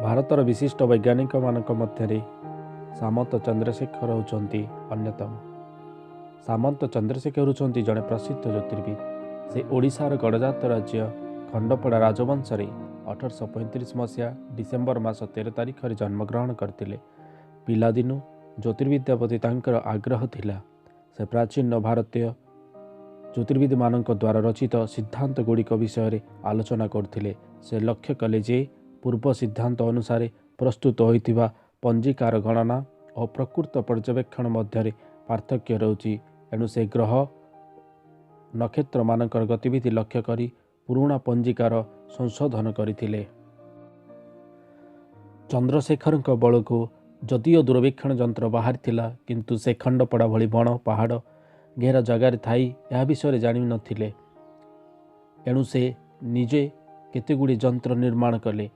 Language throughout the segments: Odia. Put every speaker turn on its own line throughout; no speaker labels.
ଭାରତର ବିଶିଷ୍ଟ ବୈଜ୍ଞାନିକମାନଙ୍କ ମଧ୍ୟରେ ସାମନ୍ତ ଚନ୍ଦ୍ରଶେଖର ହେଉଛନ୍ତି ଅନ୍ୟତମ। ସାମନ୍ତ ଚନ୍ଦ୍ରଶେଖର ହେଉଛନ୍ତି ଜଣେ ପ୍ରସିଦ୍ଧ ଜ୍ୟୋତିର୍ବିଦ। ସେ ଓଡ଼ିଶାର ଗଡ଼ଜାତ ରାଜ୍ୟ ଖଣ୍ଡପଡ଼ା ରାଜବଂଶରେ 1835 ମସିହା ଡିସେମ୍ବର ମାସ 13 ତାରିଖରେ ଜନ୍ମଗ୍ରହଣ କରିଥିଲେ। ପିଲାଦିନୁ ଜ୍ୟୋତିର୍ବିଦ୍ୟା ପ୍ରତି ତାଙ୍କର ଆଗ୍ରହ ଥିଲା। ସେ ପ୍ରାଚୀନ ଭାରତୀୟ ଜ୍ୟୋତିର୍ବିଦମାନଙ୍କ ଦ୍ୱାରା ରଚିତ ସିଦ୍ଧାନ୍ତ ଗୁଡ଼ିକ ବିଷୟରେ ଆଲୋଚନା କରୁଥିଲେ। ସେ ଲକ୍ଷ୍ୟ କଲେ ଯେ ପୂର୍ବ ସିଦ୍ଧାନ୍ତ ଅନୁସାରେ ପ୍ରସ୍ତୁତ ହୋଇଥିବା ପଞ୍ଜିକାର ଗଣନା ଓ ପ୍ରକୃତ ପର୍ଯ୍ୟବେକ୍ଷଣ ମଧ୍ୟରେ ପାର୍ଥକ୍ୟ ରହୁଛି। ଏଣୁ ସେ ଗ୍ରହ ନକ୍ଷତ୍ରମାନଙ୍କର ଗତିବିଧି ଲକ୍ଷ୍ୟ କରି ପୁରୁଣା ପଞ୍ଜିକାର ସଂଶୋଧନ କରିଥିଲେ। ଚନ୍ଦ୍ରଶେଖରଙ୍କ ବେଳକୁ ଯଦିଓ ଦୂରବୀକ୍ଷଣ ଯନ୍ତ୍ର ବାହାରିଥିଲା, କିନ୍ତୁ ସେ ଖଣ୍ଡପଡ଼ା ଭଳି ବଣ ପାହାଡ଼ ଘେରା ଜାଗାରେ ଥାଇ ଏହା ବିଷୟରେ ଜାଣିନଥିଲେ। ଏଣୁ ସେ ନିଜେ କେତେଗୁଡ଼ିଏ ଯନ୍ତ୍ର ନିର୍ମାଣ କଲେ।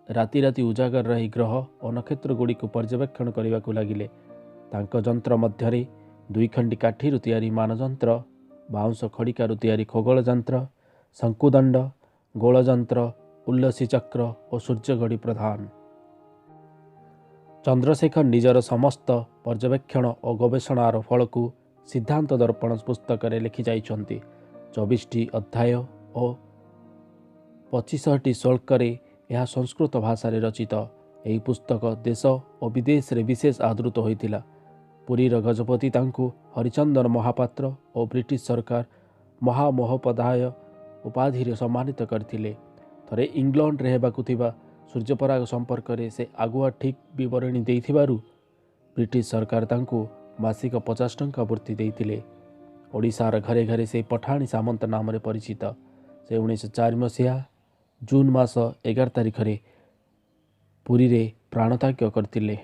ରାତି ରାତି ଉଜାଗର ରହି ଗ୍ରହ ଓ ନକ୍ଷତ୍ର ଗୁଡ଼ିକୁ ପର୍ଯ୍ୟବେକ୍ଷଣ କରିବାକୁ ଲାଗିଲେ। ତାଙ୍କ ଯନ୍ତ୍ର ମଧ୍ୟରେ ଦୁଇଖଣ୍ଡି କାଠିରୁ ତିଆରି ମାନଯନ୍ତ୍ର, ବାଉଁଶ ଖଡ଼ିକାରୁ ତିଆରି ଖଗୋଳ ଯନ୍ତ୍ର, ଶଙ୍କୁଦଣ୍ଡ, ଗୋଳଯନ୍ତ୍ର, ଉଲ୍ଲସୀ ଚକ୍ର ଓ ସୂର୍ଯ୍ୟଘଡ଼ି ପ୍ରଧାନ। ଚନ୍ଦ୍ରଶେଖର ନିଜର ସମସ୍ତ ପର୍ଯ୍ୟବେକ୍ଷଣ ଓ ଗବେଷଣାର ଫଳକୁ ସିଦ୍ଧାନ୍ତ ଦର୍ପଣ ପୁସ୍ତକରେ ଲେଖିଯାଇଛନ୍ତି। 24ଟି ଅଧ୍ୟାୟ ଓ 25ଟି ଶ୍ଳୋକରେ ଏହା ସଂସ୍କୃତ ଭାଷାରେ ରଚିତ। ଏହି ପୁସ୍ତକ ଦେଶ ଓ ବିଦେଶରେ ବିଶେଷ ଆଦୃତ ହୋଇଥିଲା। ପୁରୀର ଗଜପତି ତାଙ୍କୁ ହରିଚନ୍ଦନ ମହାପାତ୍ର ଓ ବ୍ରିଟିଶ ସରକାର ମହାମହୋପାଧ୍ୟାୟ ଉପାଧିରେ ସମ୍ମାନିତ କରିଥିଲେ। ଥରେ ଇଂଲଣ୍ଡରେ ହେବାକୁ ଥିବା ସୂର୍ଯ୍ୟପରାଗ ସମ୍ପର୍କରେ ସେ ଆଗୁଆ ଠିକ୍ ବିବରଣୀ ଦେଇଥିବାରୁ ବ୍ରିଟିଶ ସରକାର ତାଙ୍କୁ ମାସିକ 50 ଟଙ୍କା ବୃତ୍ତି ଦେଇଥିଲେ। ଓଡ଼ିଶାର ଘରେ ଘରେ ସେ ପଠାଣି ସାମନ୍ତ ନାମରେ ପରିଚିତ। ସେ 1904 ମସିହା ଜୁନ୍ ମାସ 11 ତାରିଖରେ ପୁରୀରେ ପ୍ରାଣତ୍ୟାଗ କରିଥିଲେ।